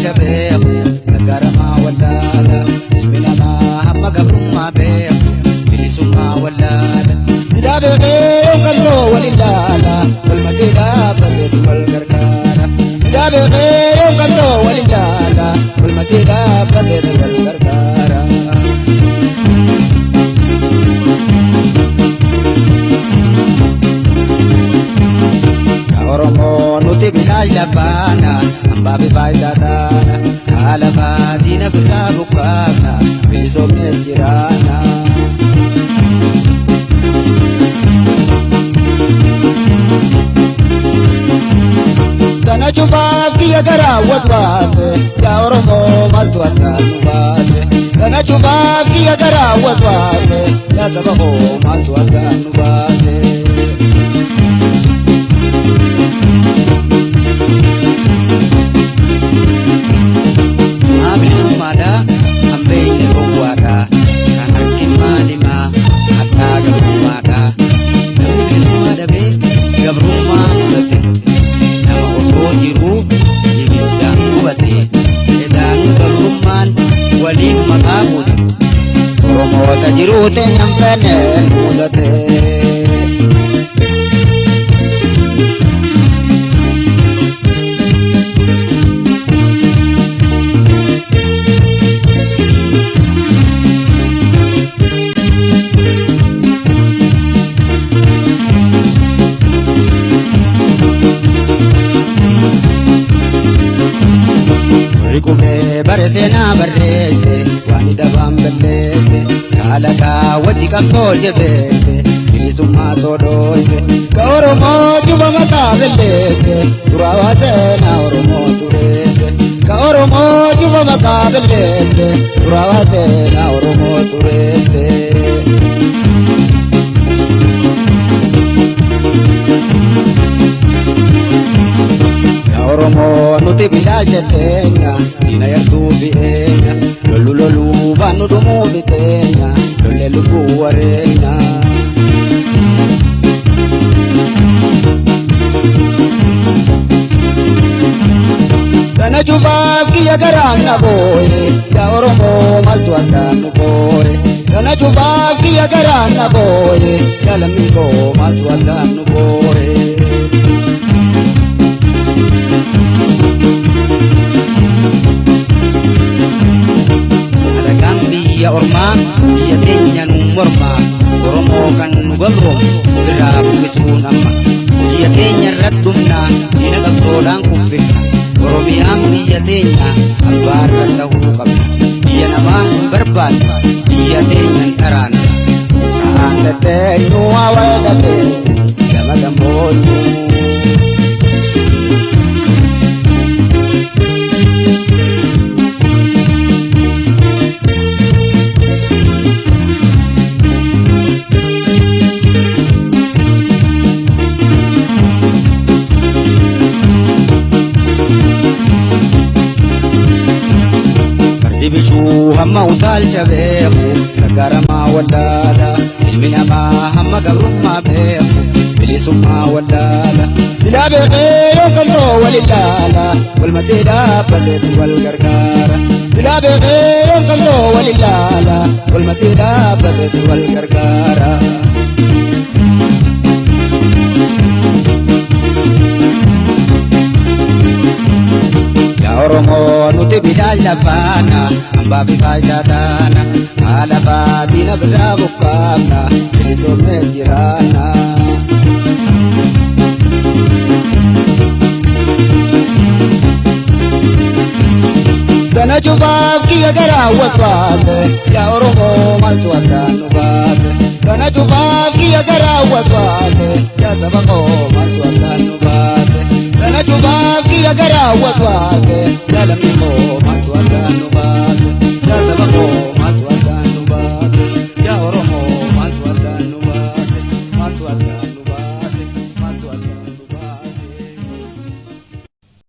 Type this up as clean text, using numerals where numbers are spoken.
utaalcha beeku saggaramaa wallaala ilmi namaa hamma gabrummaa beeku bilisummaa wallaala. Silaa beekee qabsoo wal ilaala walmatee dhaabbateetu wal gargaara. Silaa beekee qabsoo wal ilaala walmatee dhaabbateetu wal gargaara. Oromoo nuti bilaal lafaana hambaa fi faayidaa taana haala baadiina birraa buqqaafna bilisoomnee jiraana. Kana cufaaf kiyya garaa waswaase yaa Oromoo maaltu addaan nu baase. Kana cufaaf kiyya garaa waswaase yaa saba koo maaltu addaan nu baase. Bilisummaadha hambeenye gowwaadha kan harki maalimaa hadhaa gabrummaadha. Namni bilisummaa dhabee gabrummaa mudate nama osoo jiruu ibiddaan gubate edaan gabrummaan waliin maqaa fuute Oromoota jiruu teenyaan feene mudate. Qubee bare seenaa barreesse waan dabaan balleesse kaalakaa wajji qabsoo jabeesse bilisummaa todhooyse ka Oromoo juba maqaa balleesse turaawaa seenaa Oromoo tureesse ka Oromoo juba maqaa balleesse turaawaa seenaa Oromoo tureesse. Oromoo nuti bilaal jetteenya diina yartuu bi'eenya lollu loluu baannu dhumuu biteenya lolle lubbuu wareenya. Kana cufaaf kiyya garaan na booye yaa Oromoo maaltu addaan nu booye. Kana cufaaf kiyya garaan na booye yaa lammii koo maaltu addaan nu booye. Alagaan biyya ormaa biyya teenya nu mormaa Oromoo kan nu gabroomu ofirraa buqqisuun amma biyya teenya irra dhumnaa diina qabsoodhaan kuffifna Oromiyaan biyya teenya abbaarra ta'uu qabna biyya namaa hin barbaannu biyya teenya hin taraanna. Kaan tatteenyu haa wal gama gammoojjuu. Bishuu hamma utaalcha beeku saggaramaa wallaala ilmi namaa hamma gabrummaa beeku bilisummaa wallaala. Silaa beekee yoo qabsoo wal ilaala walmatee dhaabbateetu wal gargaara. Silaa beekee yoo qabsoo wal ilaala walmatee dhaabbateetu wal gargaara. Oromoo nuti bilaal lafaana hambaa fi faayidaa taana haala baadiina birraa buqqaafna bilisoomnee jiraanna. Kana cufaaf kiyya garaa waswaase yaa Oromoo maaltu addaan nu baase. Kana cufaaf kiyya garaa waswaase yaa saba koo maaltu addaan nu baase. Kana cufaaf kiyya garaa waswaase yaa lammii koo maaltu addaan